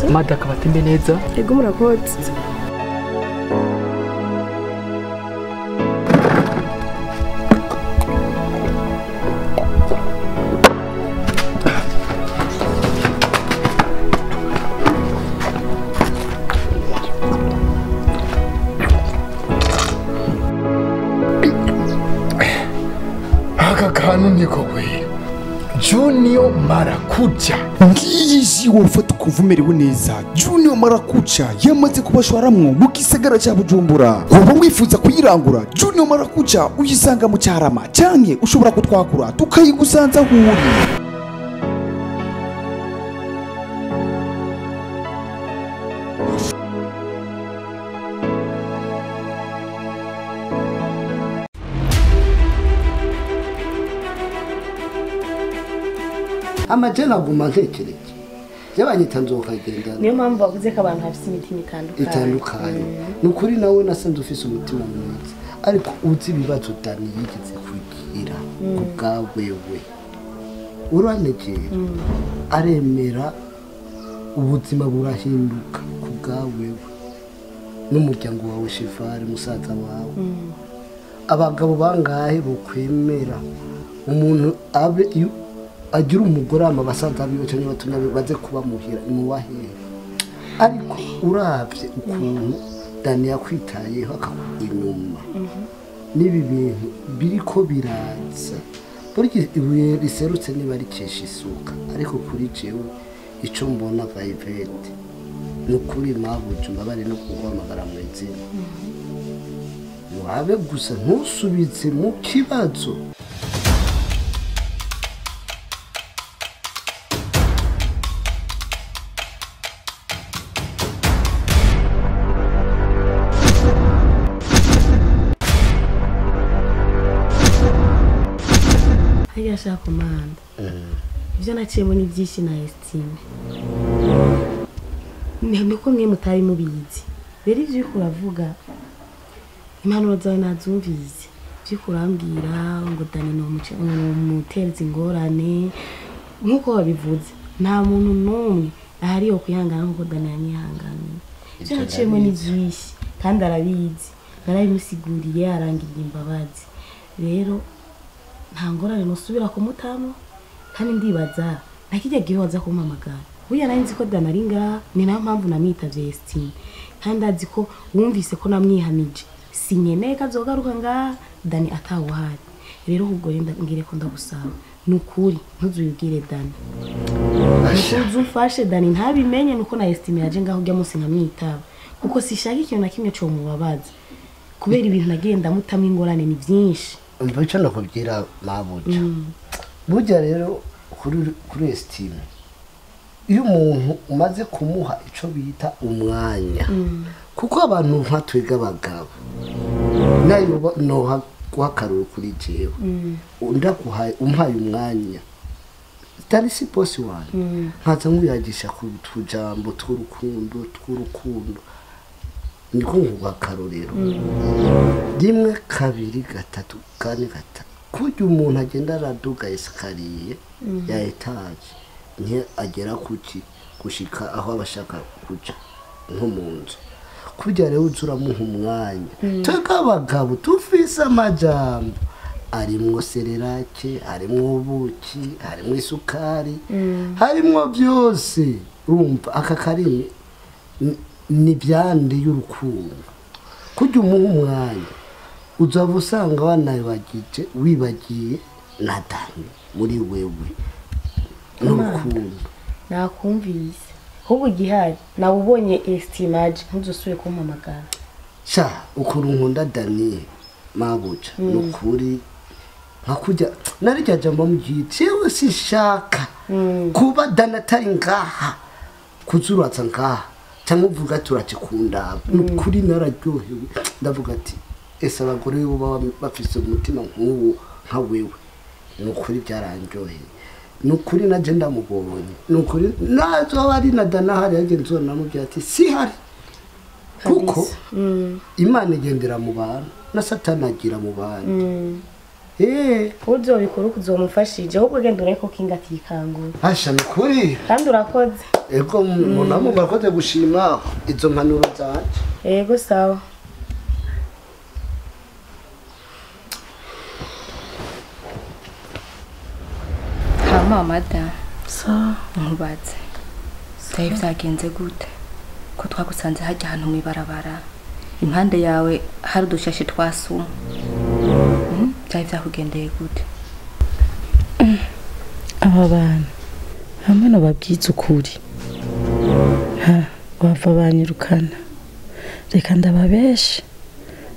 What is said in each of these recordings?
Amata akaba atembe neza. Ego murakoze. Aka niko kwera Junior Marakuja ngiyi wofata ukuvumerewe neza. Junior Marakuja yamaze kubashwaramwo mu gisagara cya Bujumbura. Woba wifuza kuyirangura Junior Marakuja uyisanga mu Cyarama canke ushobora kutwakura tukayigusanza huri. Amajana aguma ntekereje yabanyita nzokagenda. Niyo mpamvu bavuze ko abantu bafite imitima itandukanye. Nukuri nawe nasanze ufise umutima mwiza, ariko uzi ibibazo Dani yigeze kugira kubwawewe uranegera aremera ubuzima burahinduka kubwawewe n'umuryango wawe Shifari musaza wawe. Abagabo bangahe bokwemera umuntu abe agira umugore amabasaza biwe cyane batumye baze kuba muhira imuwahe, ariko uravye ukuntu Dani yakwitayeho akakunyuma nibi bintu biriko biraza burya ibuye riserutse niba rikesha isuka. Ariko kuri jewe ico mbona Vivette nukuri mabuje mbabare no kuguhamagara mu izina wabe gusa ntusubize mu kibazo. Ashaka komanda ibyo naciyemo ni byinshi na estime nuko mwe mutari mubizi. Rero ivyo uriko uravuga impanuro zawe nazumvise, ivyo urambwira ngo Dani nomutereza ingorane nkuko wabivuze, nta muntu n'umwe ahari yo kwihangana nkuko Dani yanyihanganiye. Ivyo naciyemo ni byinshi kandi arabizi, narabimusiguriye arangiriye imbabazi. Rero nta ngorane nusubira kumutamo kandi ndibaza nakijya gihe waza kumpamagara burya nari nzi ko Dani ari ngaha, ni nayo mpamvu namwitavye Estime kandi azi ko wumvise ko namwihanije sinkeneye ko azogaruka ngaha Dani atawuhari. Rero ubwo ngire ko ndagusaba nukuri ntuzubibwire Dani, ntuzufashe Dani ntabimenye nuko na Estime yaje ngaho ujya munsi nkamwitaba kuko sishaka ikintu na kimwe cyo mubabaza kubera ibintu nagiye ndamutamo ingorane ni byinshi. Umva icyo nakubwira mabuja, burya rero kuri Estime iyo umuntu umaze kumuha ico bita umwanya, kuko abantu nka twega abagabo nayo noha guhakarura kuri jewe ndaguhaye umpaye umwanya tari si boss wanjye nkaza nkuyagisha ku tujambo tw'urukundo niko nkubakarorero rimwe kabiri gatatu kane gatatu kurya umuntu agenda araduga esikariye ya etaje nti agera kuki gushika aho abashaka kuja nko mu nzu. Kurya rero uzuramuha umwanya twebwe abagabo tufise amajambo arimwo sererake, harimwo ubuki, harimwo isukari, harimwo byose. Urumva aka karimi ni byande y'urukundo. Kurya umuha umwanya uzaba usanga wanabagije wibagiye na Dani muri wewe n'urukundo. Nakumvise ahubwo igihari nawe ubonye Estimage ntuzosubire kumpamagara. Sha ukuntu nkunda Dani mabuja nukuri nka narijya jambo mugiti yewe sishaka kuba Dani atari ngaha kuzuratsa ngaha cyangwa uvuga turakikunda nukuri nararyohewe ndavuga ati ese abagore bo baba bafise umutima nk'uwo nka wewe nukuri byaranryoheye nukuri naje ndamubonye nukuri nazo ari na Dani ahari yagenze namubwira ati si hari kuko Imana igendera mu bantu na Satani agira mu bantu. Uzobikora ukuzomufashije ahubwo genda ureko kinga atikangura. Asha nukuri. Kandi urakoze. Ego munamo barakoze gushima izo mpanuro zanje. Ego sawa. Hama mada. Sawa. Nkubatse. Sai vyagenze gute? Ko twagusanze hajya ahantu mwibarabara. Impande yawe hari udushashe twasuma. Byari vyakugendeye gute? Aba bantu hamwe no babwiza ukuri. Ha, bava banyirukana. Reka ndababeshe.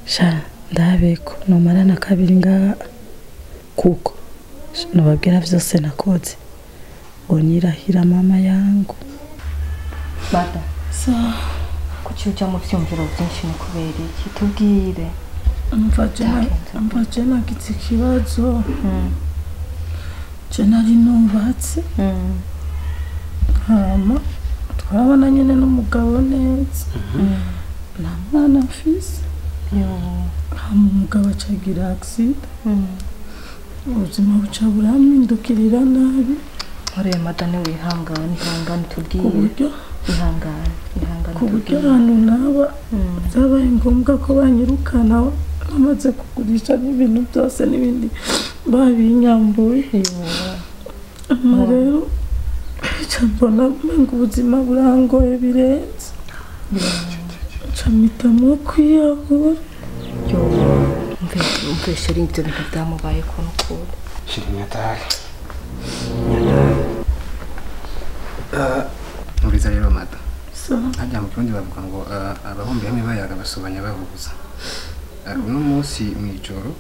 Sha ndabeko nomara na kabiri ngaha kuko nobabwira vyose nakoze. Onyirahira mama yangu. Mada. Sawa. Kuki uja mu vyumviro byinshi ni kubera iki? Tubwire. Mva je nagize ikibazo. Je nari nubatse. Hama twarabona nyene n'umugabo neza. Nta mwana mfise. Hama umugabo acagira accident. Ubuzima buca burampindukirira nabi. Uriya mada ni wihangane, ihangane tubwire. Ihangane, ihangane. Ku buryo ahantu naba byabaye ngombwa ko banyirukana bamaze kugurisha n'ibintu byose n'ibindi babinyambuye. Ama rero nca mbona umengo ubuzima burangoye birenze. Nca mpitamo kwiyahura. Umve sheri ibyo bintu byamubaye ko nukuri. Sheri nyatari. Uriza rero mada. Hajya mu Kirundi bavuga ngo abahumbi hamwe bayaga basobanya bahuza. Uno munsi mwijoro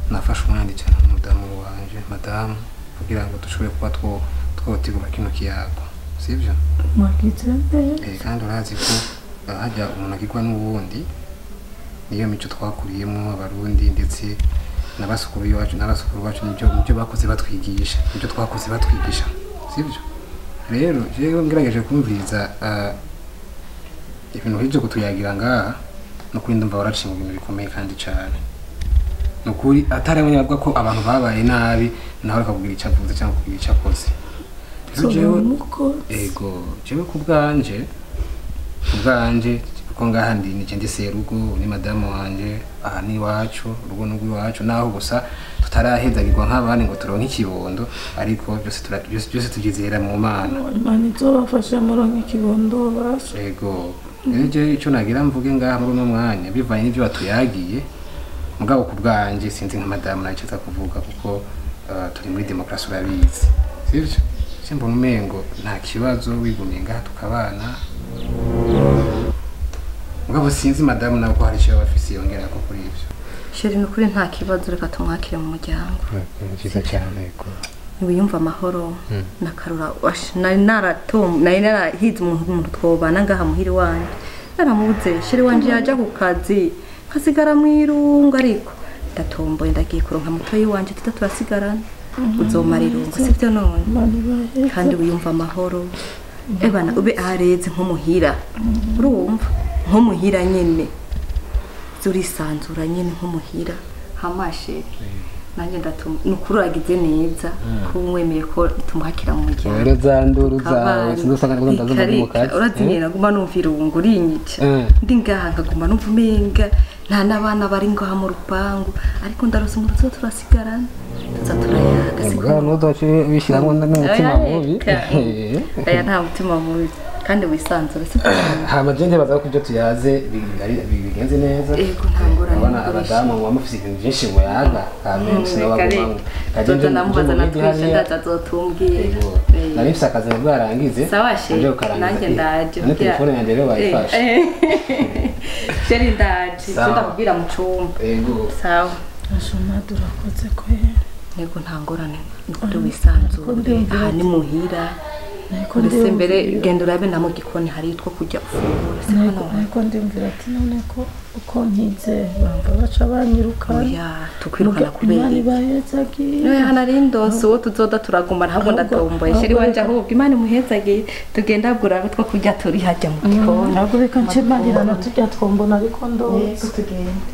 nafashe umwanya ndicara n'umudamu wanje madamu kugira ngo dushobore kuba twotegura kino kiyago. Sivyo? Mwagize neza. Kandi urazi ko hajya umuntu agirwa n'uwundi niyo mico twakuriyemo abarundi ndetse n'abasukuru iwacu n'abasukuru bacu nibyo bakoze batwigisha, nibyo twakoze batwigisha. Sivyo? Rero jewe ngerageje kumviriza ibintu nk'ibyo kutuyagira ngaha no kuri ndumva waraciye mu bintu bikomeye kandi cyane. Nukuri atari abanyavuga ko abantu babaye nabi naho reka kugira icyo avuze cyangwa kugira icyo akoze. Jewe ego jewe kubwanje kuko ngaha ndi nije ndi serugo ni madamu wanje aha ni iwacu urugo n'urw'iwacu naho gusa tutarahezagirwa nk'abandi ngo turonke ikibondo ariko byose tugizera mu Mana. Imana izobafasha muronke ikibondo basha. Ego rero icyo nagira mvuge ngaha muri uno mwanya bivanye n'ibyo batuyagiye mugabo kubwanje sinzi nka madamu naco aza kuvuga kuko turi muri demokarasi urabizi. Sivyo? Simbona umengo nta kibazo wigumiye ngaha tukabana. Mugabo sinzi madamu nawe ko hari icyo bafise yongera ko kuri ivyo. Sheri nukuri nta kibazo reka tumwakire mu muryango. Ni cyane yego. Niwiyumva amahoro nakarura nari narahize umuntu twobana ngaha muhiri wanje. Naramubuze sheri wanje yaja ku kazi nkasigara mwirungu ariko ndatomboye ndagiye kuronka mutoyi wanje tuta turasigarana. Uzomara irungu sivyo none? Kandi wiyumva amahoro. Ebana ube ahareze nk'umuhira. Urumva? Nk'umuhira nyene. Zurisanzura nyene nk'umuhira. Hamashe. Nanjye nukuri uragize neza kumwemeye ko tumuhakira mu muryango. Rero zanduru zawe sinzosanga ngo ndazumva mu kazi. Urazinyera nguma numva irungu rinyica. Ndi ngaha nkaguma numva umenga nta n'abana bari ngaha mu rupangu ariko ndarose umuntu tuza turasigarana. Tuza turayaga siko. Nuzoce bishiramwo n'umutima mubi. Aya nta mutima mubi. Kandi wisanzure siko. Hama je ntibaza ko ibyo tuyaze bigenze neza. Ego nta ngorane. Abana abadamu muba mufise ibintu byinshi muyaga amen sinabagumamwe. Kaje namubaza natwisha ndazazotumbwira. Nari mfise akazi bwarangize. Sawa she. Nanjye ndaje. None telefone yanjye rero bayifashe. Sheri ndaje. Ndakubwira mu cumba. Ego. Sawa. Ashoma durakoze kwera. Ego nta ngorane. Nukuri wisanzure. Aha ni muhira. Ndetse mbere genda urabe na mu gikoni hari itwo kujya ufungura siko none. Ariko ndumvira ati none ko uko nkize bamba baca banyirukana. Oya tukwirukana kubera Imana ibahezagiye. Noye hano ari ndonse uwo tuzoda turagumana ahubwo ndatomboye sheri wanje ahubwo Imana imuhezagiye tugenda gura utwo kurya turi hajya mu gikoni. Ntabwo reka nce mangirana tujya twombona ariko ndonse. Yego tugende.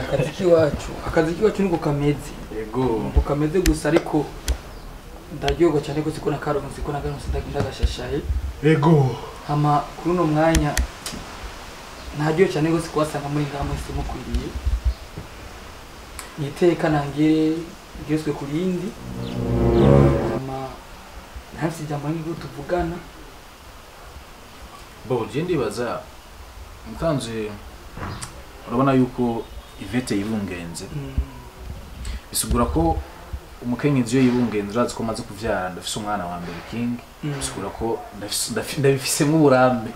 Akazi kiwacu, akazi kiwacu niko kameze. Yego. Niko kameze gusa ariko ndaryoga cyane ko siko nakaronse ko nakaronse ndagashashaye. Yego. Hama kuri uno mwanya ntaryo cyane gose kwasanga muri ngaha mwese mukwiriye. Niteka nangire ryoswe kurindi. Hama ntafite ijambo ngiye tuvugana. Bo je ndibaza mutanze urabona yuko Yvette yibungenze. Bisigura ko umukenyezi yo yibungenze urazi ko maze kuvyara ndafise umwana wa mbere King. Bisigura ko ndabifisemo uburambe.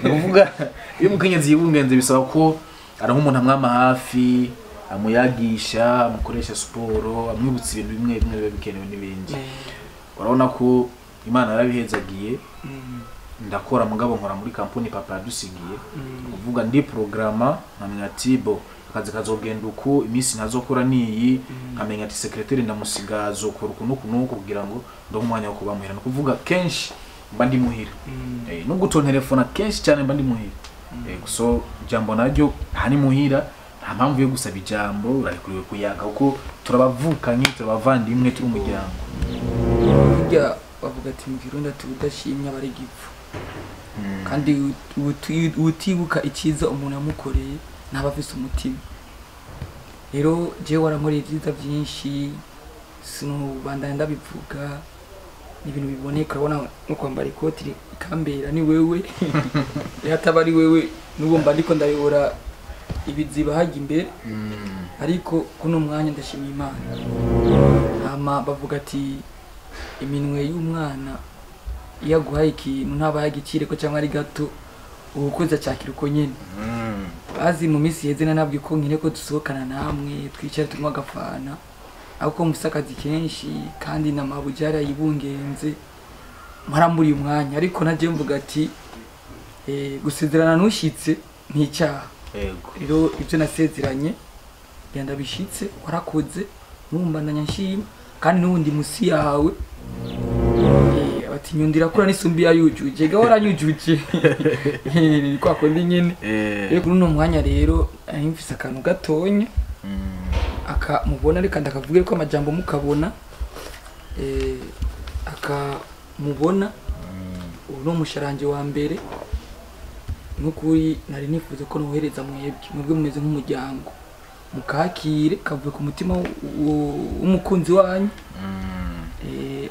Ndavuga iyo umukenyezi yibungenze bisaba ko ari nk'umuntu amwama hafi, amuyagisha, amukoresha siporo, amwibutsa ibintu bimwe bimwe biba bikenewe n'ibindi. Urabona ko Imana yarabihezagiye. Ndakora mugabo nkora muri kampuni papa yadusigiye. Kuvuga ndi programa nkamenya ati bo akazi kazogenda uku, iminsi ntazokora niyi, nkamenya ati secretary ndamusiga azokora uku nuku nuku kugira ngo ndonke umwanya wo kuba muhira. Ni kuvuga kenshi mba ndi muhira. Nubwo utontelefona kenshi cyane mba ndi muhira. So jambo naryo nta ni muhira, nta mpamvu yo gusaba ijambo, urarekuriwe kuyaga kuko turabavukanye, turabavandimwe, turi umuryango. Burya bavuga ati mu Kirundi ati udashimye abari gipfu. Kandi utibuka icyiza umuntu amukoreye ntaba afise umutima. Rero jewe warankoreye ibyiza byinshi sinubandanya ndabivuga, ni ibintu biboneka. Urabona no kwambara ikoti ikambera ni wewe. Ataba ari wewe n'ubu mba ndiko ndayobora ibiziba hajya imbere. Ariko kuno mwanya ndashima Imana. Hama bavuga ati iminwe y'umwana iyo aguhaye ikintu ntaba yagicire ko cyangwa ari gato ubukoze acakira uko nyene. Bazi mu minsi yeze nanabwiye ko nkine ko dusohokana namwe twicara tunywa agafana, ariko mufise akazi kenshi kandi na mabujara yibungenze mwaramburiye umwanya. Ariko naje mvuga ati gusezerana nushitse nticyaha. Yego. Rero ibyo nasezeranye genda bishitse warakoze numbandanya nshima kandi n'ubundi musi yawe. Bati nyundira kura nisumbi yayujuje ga waranyujuje. Ni kwa kundi nyene. Rero kuri uno mwanya rero ari mfise akantu gatonya aka mubona reka ndakavuge ko amajambo mukabona aka mubona uno musharanje wa mbere nukuri nari nifuza ko nohereza mwebwe mwebwe mumeze nk'umuryango mukakire kavuye ku mutima w'umukunzi wanyu.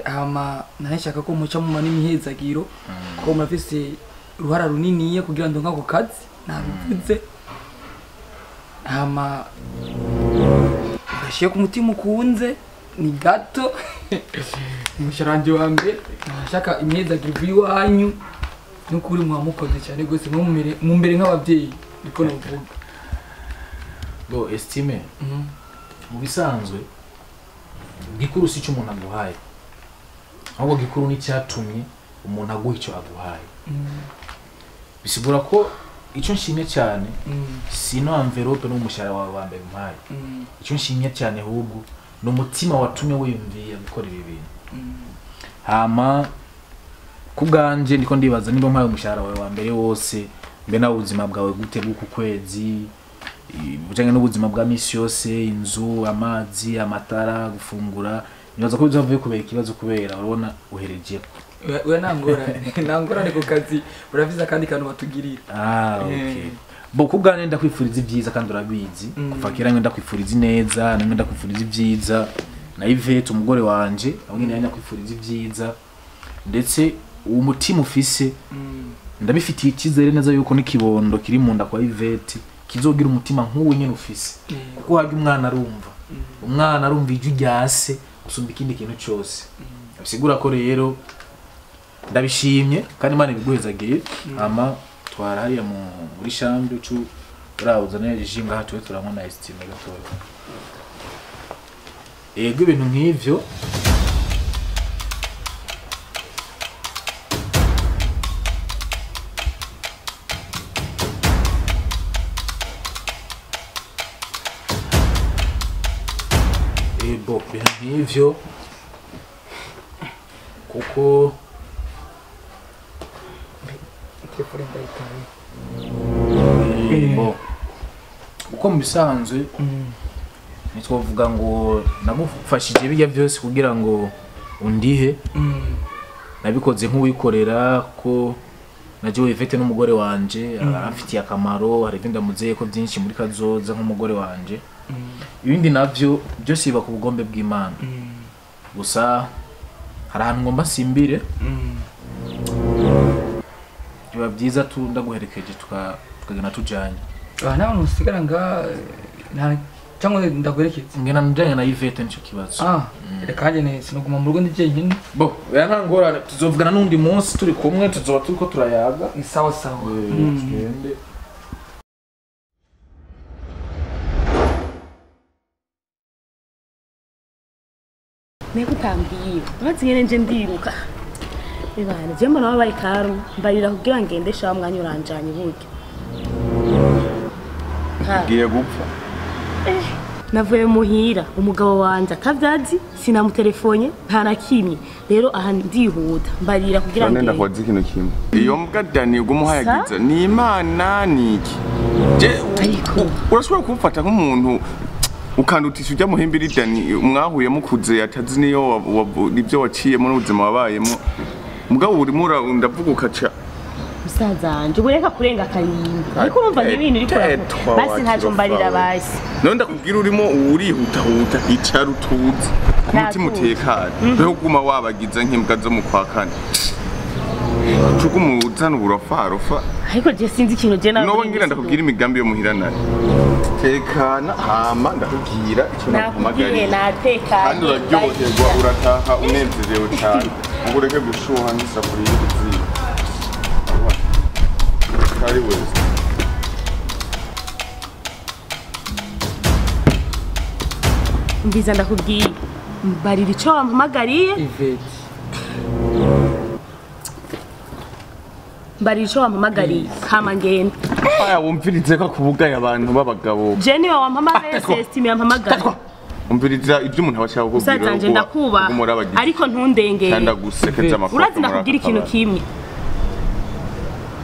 Hama narashaka ko muca mu mani mihezagiro ko murafise uruhara runini kugira ngo nkako kazi nabivuze. Hama gashiye ku mutima ukunze ni gato umusharanje wa mbere nashaka imihezagiro iwanyu nukuri mwamukoze cyane gose mumbere nk'abavyeyi niko novuga. Bo estime mu bisanzwe gikuru si cyo umuntu aguhaye, ahubwo gikuru ni cyatumye umuntu aguha icyo aguhaye. Bisigura ko icyo nshimye cyane sino envelope n'umushahara wawe wa mbere umpaye. Icyo nshimye cyane ahubwo ni umutima watumye wiyumviye gukora ibi bintu. Hama kubganje ndiko ndibaza niba mpaye umushahara wawe wa mbere wose mbe nawe ubuzima bwawe gute bw'uku kwezi bujanye n'ubuzima bwa misi yose, inzu, amazi, amatara, gufungura, nibaza ko bizavuye kubera ikibazo kubera urabona uhereje. Oya nangorane ku kazi uraviza kandi kantu batugirira. Okay. Bo kubganje ndakwifuriza ibyiza kandi urabizi. Kuva kera ngenda kwifuriza neza, ngenda kwifuriza ibyiza. Na Yvette umugore wanje, abo nyine ndakwifuriza ibyiza. Ndetse uwo mutima ufise ndabifitiye icyizere neza yuko n'ikibondo kiri mu nda kwa Yvette kizogira umutima nk'uwo nyine ufise. Kuko harya umwana arumva. Umwana arumva ijwi rya se gusumba ikindi kintu cyose. Bisigura ko rero ndabishimye kandi Imana ibiguhezagiye. Ama twara hariya muri chambre ucu urabuza ne jinga hatuwe turanywa na estime gatoya. Ego ibintu nk'ivyo nk'ivyo kuko Uko mu bisanzwe nitwovuga ngo nagufashije bijya byose kugira ngo undihe. Nabikoze nk'uwikorera ko naje Yvette n'umugore wanje aramfitiye akamaro, hari ibyo ndamuzeye ko byinshi muri kazoza nk'umugore wanje. Ibindi navyo byose biba ku bugombe bw'Imana. Gusa hari ahantu ngomba simbire. Biba byiza tu ndaguherekeje tukagenda tujanye. Nawe ntusigara nga nta cyangwa ndaguherekeza. Ngena njanye na Yvette nico kibazo. Reka njye sinoguma mu rugo ndi jyenyine. Bo, oya nta ngorane, tuzovugana n'undi munsi turi kumwe, tuzoba turiko turayaga. Ni sawa sawa. Tugende. Nego utambwiye urazi nyene nje ndiruka. Ibana je mbona wabaye karu mbarira kugira ngende sha mwanya uranjanye burya. Ngiye gupfa. Navuye muhira umugabo wanje atavyazi, sinamutelefone nta na kimwe. Rero aha ndihuta mbarira kugira ngende. None ndakoze ikintu kimwe. Iyo mbwa Dani ugumuhayagiza ni Imana niki? Je urashobora kumfata nk'umuntu ukandutisha ujya muhimbiri Dani mwahuye mukuze atazi niyo ibyo waciyemo n'ubuzima wabayemo. Mugabo urimo ndavuga ukaca musaza wanje ubureka kurenga karindwi. Ariko urumva n'ibintu uri kurakora. Basi ntaco mbarira basi. None ndakubwira urimo urihutahuta icara utuze ku mutima utekanye. Rero uguma wabagiza nk'imbwa zo mu kwa kane. Ucuguma uzana uburofarofa. Ariko je sinzi ikintu je nawe. Nowe ngira ndakubwira imigambi yo muhira nayo. Tekana hama ndakubwira icyo naguhamagariye. Natekanye. Kandi uraryoherwa urataha unezerewe cyane. Ngo ureke gushuha nk'isafuriya y'ubuziba. Kari wese. Mbiza ndakubwiye mbarira ico wampamagariye. Yvette. Mbarira ico wampamagariye hama ngende. Aya wumvirize ko kubugaye abantu b'abagabo. Je niwe wampamagaye, Celestine yampamagaye. Umviriza ibyo umuntu aba ashaka kukubwira. Musaza wanje ndakubaha ariko ntundengere. Kandi agusekeza amakuru. Urazi ndakubwira ikintu kimwe.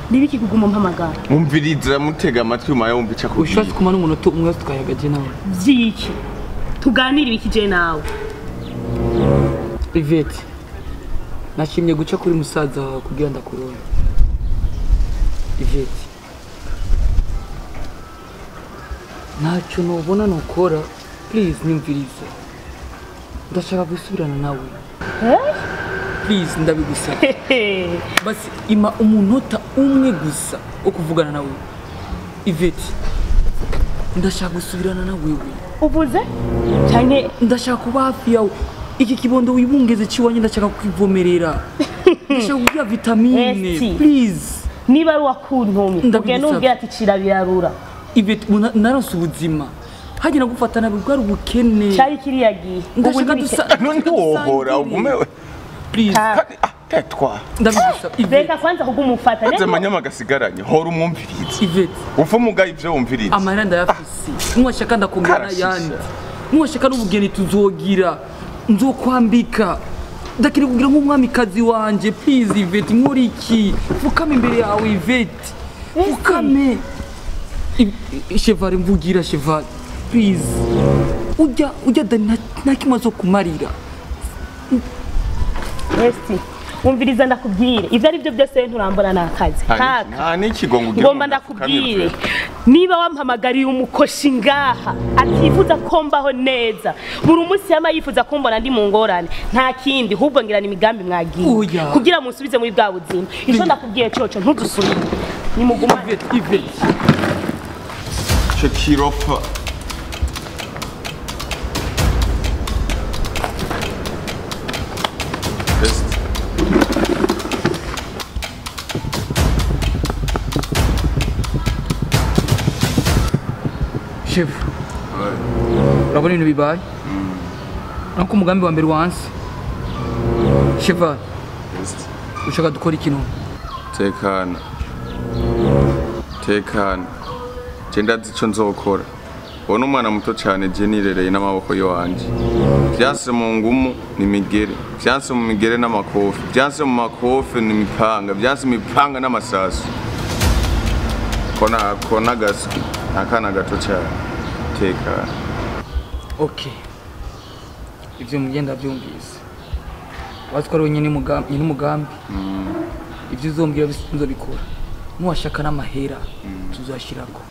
Nibiki kuguma mpamagara. Umviriza mutega amatwi maye wumva ica kubwira. Ushatse kumara umunota umwe tukayagaje nawe. Vyiki. Tuganire ibiki je nawe. Yvette. Nashimye guca kuri musaza wawe kugira ndakurone. Yvette. Ntacyo nubona nukora, please nyumvirize. Ndashaka gusubirana nawe. Please ndabigusaba. Basi ima umunota umwe gusa wo kuvugana nawe. Yvette. Ndashaka gusubirana na wewe. Uvuze? Cyane ndashaka kuba hafi yawe. Iki kibondo wibungeze ciwanye ndashaka kwivomerera. Ndashaka kugira vitamine. Please. Niba ari wakuntumye, ugende umbwira ati cira birarura. Yvette naronse ubuzima. Hagenda gufatana bwari ubukene. Cyari kiriya gihe. Ndashaka dusa none wohora ugume. Please. Tetwa. Ndabigusaba. Reka kwanza kugumufata. Nze manyama gasigaranye hora umwumvirize. Yvette. Ufa mugaye ivyo wumvirize. Amahera ndayafise. Mwashaka ndakongera yandi. Mwashaka n'ubugeni tuzogira. Nzokwambika. Ndakiri kugira nk'umwamikazi wanje. Please Yvette nkora iki? Fukame imbere yawe Yvette. Fukame. Cheval mvugira Cheval. Please. Ujya Dani nta kimazo kumarira. Esti. Umviriza ndakubwire ivyo ari byo byose nturambona nakazi. Nta n'ikigongo ugira. Ngomba ndakubwire niba wampamagariye umukoshi ngaha atifuza ko mbaho neza buri munsi yama yifuza kumbona ndi mu ngorane nta kindi hubwo ngira ni imigambi mwagiye kugira munsubize muri bwa buzima. Ico ndakubwiye coco ntudusubire nimugumane. Yvette. Chekirofa. Chef. Urabona ibintu bibaye? Nuko umugambi wa mbere wanse. Chef. Ushaka dukora ikintu? Tekana. Tekana. Je ndazi ico nzokora. Bona umwana muto cyane je nirereye n'amaboko yanje. Vyanse mu ngumu ni migere, vyanse mu migere n'amakofi, vyanse mu makofi ni mipanga, vyanse mipanga n'amasasu. Kona gaswi. Akana gato cyane. Tekana. Okay, ivyo mugenda byumvise, wazi ko ari wenyine umugambi. Ivyo uzombwira nzobikora, nuwashaka n'amahera tuzashirako.